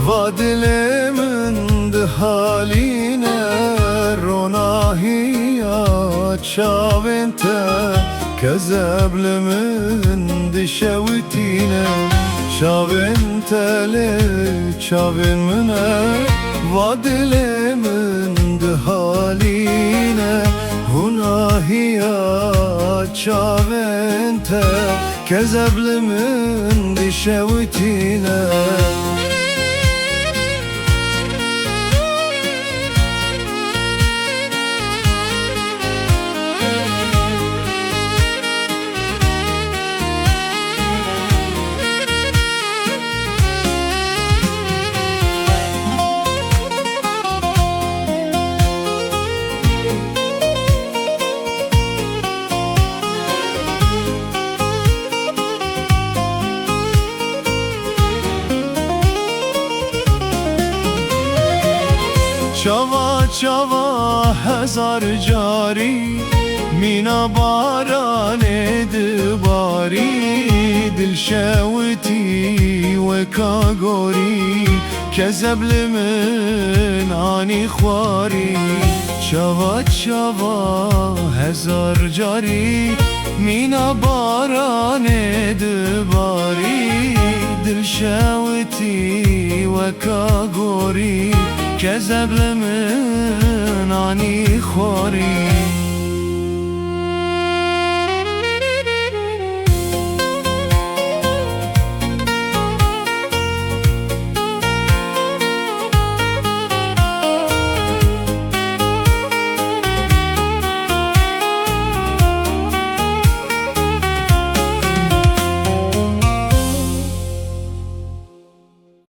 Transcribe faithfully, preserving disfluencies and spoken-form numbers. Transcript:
Va dilê min dihalîne ronahiya çavên te, kezeb li min dişewitîne. Çavên te lê çavên min e, va dilê min dihalîne hunahiya çavên te, kezeb li min dişewitîne. Çava çava hezar carî mîna baranê dibarî, dilşewitî weka gorî, kezeb li min anî xwarî. Çava çava hezar carî mîna baranê dibarî, dilşewitî weka gorî, kezeb li min anî xwarî.